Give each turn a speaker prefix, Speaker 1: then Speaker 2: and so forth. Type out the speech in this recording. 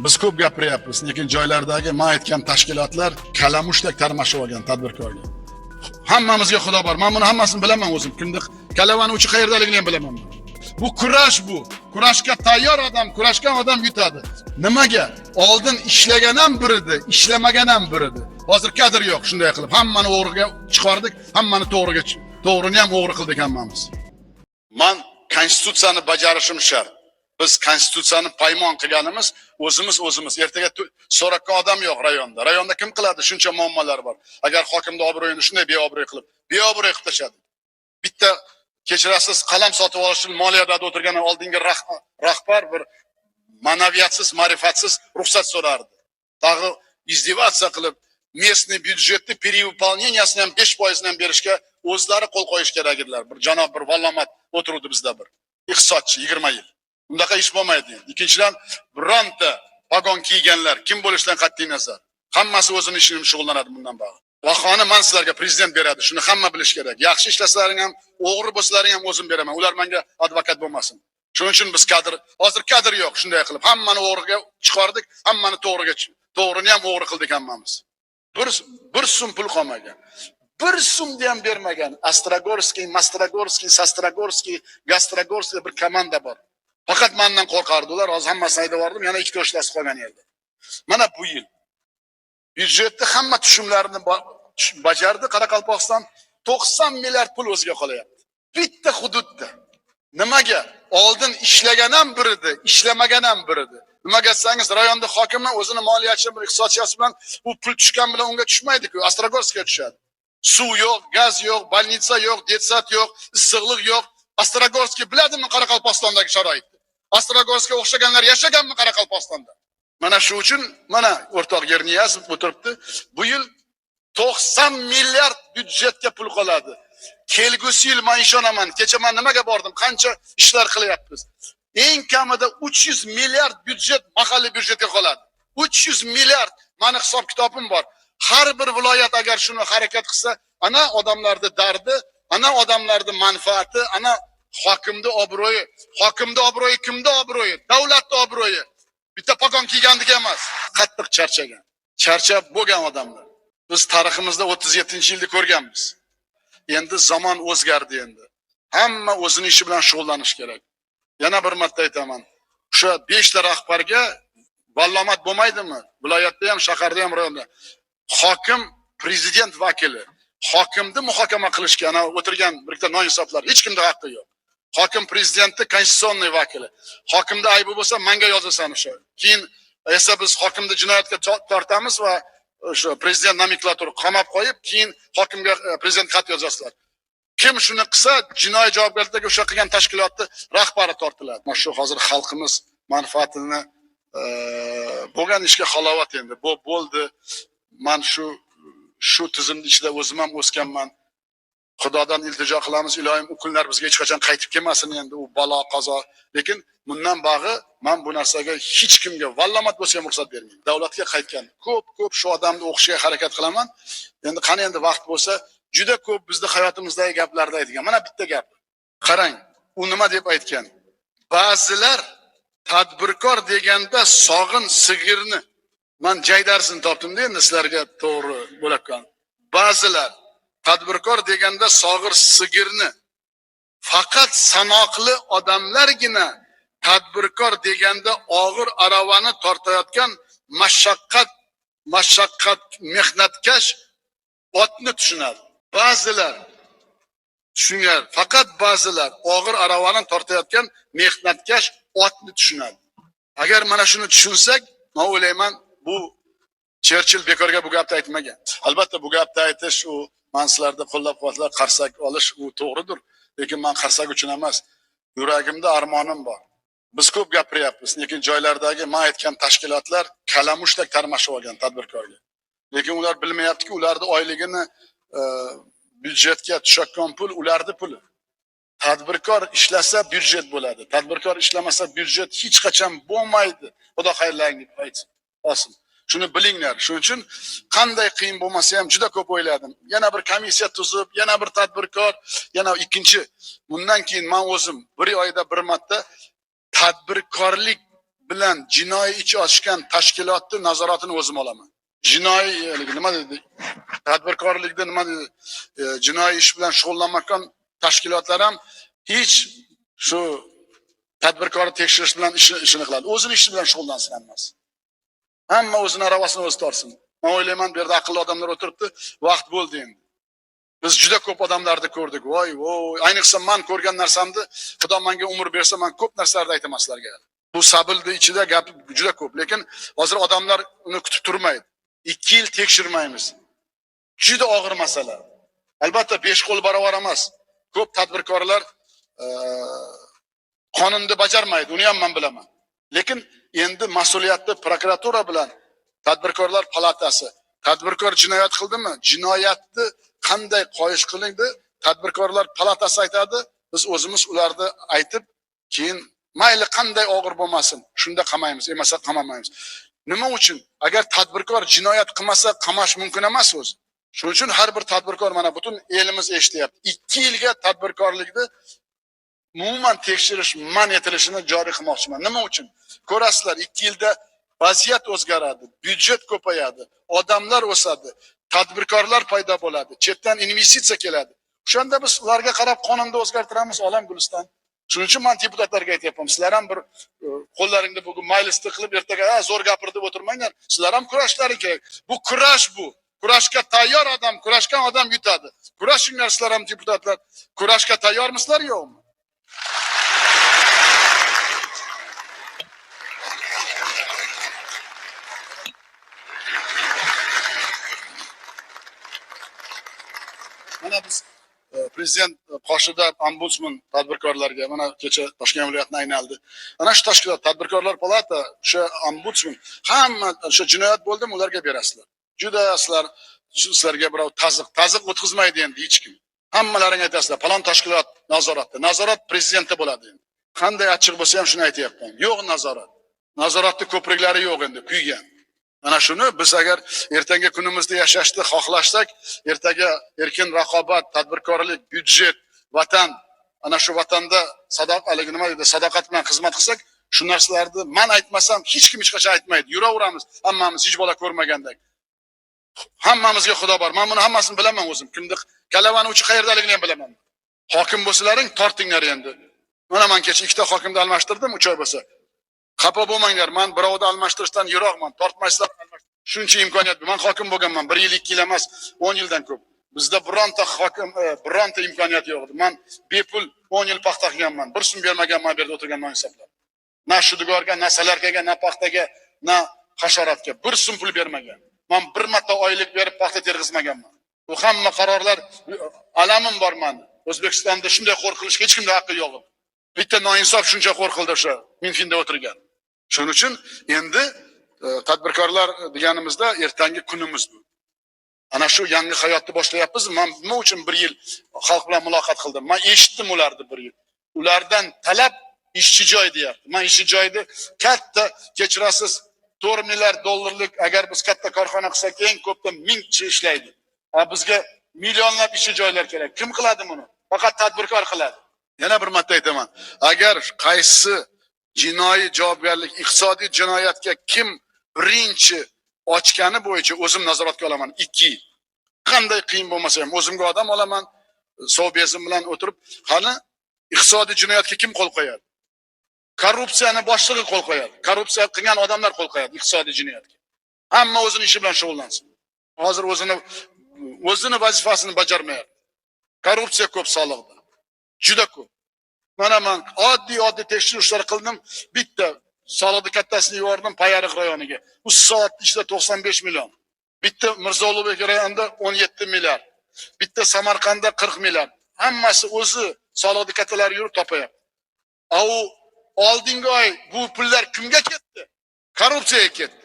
Speaker 1: Biz ko'p gapiryapmiz, lekin joylardagi man aytgan tashkilotlar kalamushdek tarmashib olgan tadbirkorga. Hammamizga Xudo bor. Men buni hammasini bilaman o'zim. Kimni kalavani uchi qayerdaligini ham bilaman men. Bu kurash bu. Kurashga tayyor odam, kurashgan odam yutadi. Nimaga? Oldin ishlagan ham bir edi, ishlamagan ham bir edi. Hozir kadr yo'q shunday qilib. Hammani o'g'riga chiqardik, hammani to'g'riga, to'g'rini ham o'g'ri qildik hammamiz. Man konstitutsiyani bajarishim shart. Biz konstitutsiyani paymon qilganimiz o'zimiz o'zimiz. Ertaga so'roqqa odam yo'q rayonda. Rayonda kim qiladi? Shuncha muammolar bor. Agar hokimni obro'yini shunday beobro'y qilib, beobro'y qilib tashladi. Bitta, kechirasiz, qalam sotib olish uchun moliyada o'tirgan oldingi rahbar bir ma'naviyatsiz, ma'rifatsiz ruxsat so'rardi. Tag'i издеваться qilib, местный byudjetni перевыполнения sini ham 5 foizini ham berishga o'zlari qo'l qo'yish kerak edilar. Bir janob, bir vallomat o'tiruvdi bizda, bir iqtisodchi 20 yil. Undaqa ish bo'lmaydi endi. Ikkinchidan, bironta pogon kiyganlar kim bo'lishidan qat'iy nazar, hammasi o'zini ishini bilan shug'ullanadi bundan bog'i. Bahoni man sizlarga prezident beradi. Shuni hamma bilish kerak. Yaxshi ishlasalaring ham, o'g'ri bo'lsalaring ham o'zim beraman. Ular menga advokat bo'lmasin. Shuning uchun biz kadr, hozir kadr yo'q shunday qilib. Hammani o'g'riga chiqardik, hammani to'g'riga, to'g'rini ham o'g'ri qildik hammamiz. Bir so'm pul qolmagan. Bir so'mni ham bermagan. Astrogorskiy, Mastrogorskiy, Sastrogorskiy, Gastrogorskiy bir komanda bor. Faqat mendan qo'rqardi ular. Hozir hammasini haydab yubordim, yana ikkita ishlasi qolgan yerda. Mana bu yil byudjetni hamma tushumlarini bajardi Qoraqalpog'iston, 90 milliard pul o'ziga qolyapti. Bitta hududda. Nimaga? Oldin ishlagan ham bir edi, ishlamagan ham bir edi. Nimaga desangiz, rayonda hokimi o'zini moliyachi bilan, iqtisodchisi bilan u pul tushgan bilan unga tushmaydi-ku, Astrogorskga tushadi. Suv yo'q, gaz yo'q, больница yo'q, детсад yo'q, issiqlik yo'q. Astrogorskiy biladimi Qoraqalpog'istondagi sharoitni? Astrogorskga o'xshaganlar yashaganmi Qoraqalpog'istonda? Mana shu uchun mana o'rtoq Yerniyazov o'tiribdi. Bu yil 90 milliard byudjetga pul qoladi. Kelgusi yil men ishonaman. Kecha men nimaga bordim? Qancha ishlar qilyapmiz. Eng kamida 300 milliard byudjet mahalliy byudjetga qoladi. 300 milliard, mani hisob kitobim bor. Har bir viloyat agar shuni harakat qilsa, ana odamlarni dardi, ana odamlarni manfaati, ana hokimni obro'yi, hokimni obro'yi kimni obro'yi? Davlatni obro'yi. Bitta pogon kiygandiki emas. Qattiq charchagan. Charchab bo'lgan odamlar. Biz tariximizda 37-yilni ko'rganmiz. Endi zamon o'zgardi endi. Hamma o'zini ishi bilan shug'ullanish kerak. Yana bir marta aytaman. O'sha 5 ta rahbarga vallomat bo'lmaydimi? Viloyatda ham, shaharda ham, rayonda. Hokim prezident vakili. Hokimni muhokama qilishga ana o'tirgan bir ikkita noinsoflar, hech kimda haqqi yo'q. Hokim prezidentni конституционный vakili. Hokimda aybi bo'lsa, menga yozasan o'sha. Keyin esa biz hokimni jinoyatga tortamiz va o'sha prezident nomenklatura qamab qo'yib, keyin hokimga prezident xat yozasizlar. Kim shuni qilsa, jinoiy javobgarlikka o'sha qilgan tashkilotni rahbari tortiladi. Mana shu hozir xalqimiz manfaatini bo'lgan ishga halovat endi. Bu bo'ldi. Man shu tizimni ichida o'zim ham o'sganman. Xudodan iltijo qilamiz, iloyim, u kunlar bizga hech qachon qaytib kelmasin endi, u balo qazo. Lekin bundan bog'i man bu narsaga hech kimga vallomat bo'lsa ham ruxsat bermayman. Davlatga qaytgan ko'p ko'p shu odamni o'qishiga harakat qilaman. Endi qani endi vaqt bo'lsa, juda ko'p bizni hayotimizdagi gaplarni aytgan. Mana bitta gap. Qarang, u nima deb aytgan? Ba'zilar tadbirkor deganda sog'in sigirni, man jaydarsini topdimda, endi sizlarga to'g'ri bo'layotgan. Ba'zilar tadbirkor deganda sog'ir sigirni, faqat sanoqli odamlargina tadbirkor deganda og'ir aravani tortayotgan mashaqqat mehnatkash otni tushunadi. Ba'zilar tushungan, faqat ba'zilar og'ir aravani tortayotgan mehnatkash otni tushunadi. Agar mana shuni tushunsak, men o'ylayman, bu Cherchill bekorga bu gapni aytmagan. Albatta, bu gapni aytish, u man sizlarni qo'llab-quvvatlab qarsak olish, u to'g'ridir. Lekin man qarsak uchun emas. Yuragimda armonim bor. Biz ko'p gapiryapmiz, lekin joylardagi man aytgan tashkilotlar kalamushdek tarmashib olgan tadbirkorga. Lekin ular bilmayaptiki, ularni oyligini byudjetga tushayotgan pul ularni puli. Tadbirkor ishlasa, byudjet bo'ladi. Tadbirkor ishlamasa, byudjet hech qachon bo'lmaydi. Xudo xayrlaringni aytsin. Olsin. Shuni bilinglar. Shuning uchun qanday qiyin bo'lmasa ham juda ko'p o'yladim. Yana bir komissiya tuzib, yana bir tadbirkor, yana ikkinchi. Bundan keyin men o'zim bir oyda bir marta tadbirkorlik bilan jinoiy ish ochgan tashkilotni nazoratini o'zim olaman. Jinoiy nima dedi? Tadbirkorlikda nima dedi? Jinoiy ish bilan shug'ullanmayotgan tashkilotlar ham hech shu tadbirkorni tekshirish bilan ishini qiladi. O'zini ishi bilan shug'ullansin hammasi. Hamma o'zini aravasini o'zi tortsin. Men o'ylayman, bu yerda aqlli odamlar o'tiribdi, vaqt bo'ldi endi. Biz juda ko'p odamlarni ko'rdik. Voy, voy, ayniqsa men ko'rgan narsamni, Xudo menga umr bersa, men ko'p narsalarni aytaman sizlarga. Bu sabilni ichida gap juda ko'p, lekin hozir odamlar uni kutib turmaydi. 2 yil tekshirmaymiz. Juda og'ir masala. Albatta 5 qo'l barobar emas. Ko'p tadbirkorlar qonunni bajarmaydi, uni ham men bilaman. Lekin endi mas'uliyatni prokuratura bilan tadbirkorlar palatasi, tadbirkor jinoyat qildimi, jinoyatni qanday qoyish qilindi, tadbirkorlar palatasi aytadi, biz o'zimiz ularni aytib, keyin mayli qanday og'ir bo'lmasin, shunda qamaymiz, emasa qamamaymiz. Nima uchun? Agar tadbirkor jinoyat qilmasa, qamash mumkin emas o'zi. Shuning uchun har bir tadbirkor, mana butun elimiz eshityapti. 2 yilga tadbirkorlikni umuman tekshirish man etilishini joriy qilmoqchiman. Nima uchun? Ko'rasizlar, 2 yilda vaziyat o'zgaradi, byudjet ko'payadi, odamlar o'sadi, tadbirkorlar paydo bo'ladi, chetdan investitsiya keladi. O'shanda biz ularga qarab qonunni o'zgartiramiz, olam guliston. Shuning uchun men deputatlarga aytyapman, sizlar ham bir qo'llaringda bugun majlisni qilib ertaga ha zo'r gapir deb o'tirmanglar. Sizlar ham kurashlaring kerak. Bu kurash bu. Kurashga tayyor odam, kurashgan odam yutadi. Kurashinglar sizlar ham deputatlar. Kurashga tayyormisizlar yo'qmi? Mana biz prezident qoshida ombudsman tadbirkorlarga mana kecha Toshkent viloyatini aynaldi. Ana shu tashkilot tadbirkorlar palata, o'sha ombudsman hamma o'sha jinoyat bo'ldimi ularga berasizlar. Juda sizlarga birov taziq o'tkazmaydi endi hech kim. Hammalaring aytasizlar, falon tashkilot nazoratda. Nazorat prezidentda bo'ladi endi. Qanday achchiq bo'lsa ham shuni aytyapman. Yo'q nazorat. Nazoratning ko'priklari yo'q endi, kuygan. Mana shuni biz agar ertangi kunimizda yashashni xohlashsak, ertaga erkin raqobat, tadbirkorlik, byudjet, vatan, ana shu vatanda nima deydi, sadoqat bilan xizmat qilsak, shu narsalarni men aytmasam hech kim hech qachon aytmaydi. Yuraveramiz, hammamiz hech bola ko'rmagandek. Hammamizga Xudo bor. Men buni hammasini bilaman o'zim. Kimni kalavani uchi qayerdaligini ham bilaman. Hokim bo'lsalaring tortinglar endi. Mana men kecha 2 ta hokimni almashtirdim, 3 oy bo'lsa. Xafa bo'lmanglar, men birovni almashtirishdan yiroqman. Tortmaysizlar, shuncha imkoniyat. Men hokim bo'lganman, 1 yil, 2 yil emas, 10 yildan ko'p. Bizda bironta hokim, bironta imkoniyat yo'q edi. Men bepul 10 yil paxta qilganman. Bir so'm bermaganman, bu yerda o'tirganman hisoblab. Na shudgorga, na salarkaga, na paxtaga, na hasharotga bir so'm pul bermagan. Men bir marta oylik berib paxta terg'izmaganman. Bu hamma qarorlar alamim bor meni. O'zbekistonda shunday qo'r qilishga hech kimda haqqi yo'q. Bitta noinsof shuncha qo'r qildi o'sha Minfinda o'tirgan. Shuning uchun endi tadbirkorlar deganimizda ertangi kunimiz bu. Ana shu yangi hayotni boshlayapmiz. Men nima uchun 1 yil xalq bilan muloqot qildim? Men eshitdim ularni 1 yil. Ulardan talab ishchi joy deyapti. Men ishchi joyni katta, kechirasiz, 4 milliard dollarlik agar biz katta korxona qilsak, eng ko'pda 1000 kishi ishlaydi. Ha, bizga millionlab ishchi joylar kerak. Kim qiladi buni? Faqat tadbirkor qiladi. Yana bir marta aytaman. Agar qaysi jinoiy javobgarlik, iqtisodiy jinoyatga kim birinchi ochgani bo'yicha o'zim nazoratga olaman. 2 yil. Qanday qiyin bo'lmasa ham o'zimga odam olaman, sovbezim bilan o'tirib, qani iqtisodiy jinoyatga kim qo'l qo'yadi? Korrupsiyani boshlig'i qo'l qo'yadi. Korrupsiya qilgan odamlar qo'l qo'yadi iqtisodiy jinoyatga. Hamma o'zini ishi bilan shug'ullansin. Hozir o'zini vazifasini bajarmayapti. Korrupsiya ko'p soliqda. Juda ko'p. Mana men oddiy tekshirishlar qildim. Bitta soliqni kattasini yubordim Payariq rayoniga. 3 soat ichida 95 million. Bitta Mirzo Ulug'bek rayonida 17 milliard. Bitta Samarqandda 40 milliard. Hammasi o'zi soliqni kattalari yurib topayapti. A u oldingi oy bu pullar kimga ketdi? Korrupsiyaga ketdi.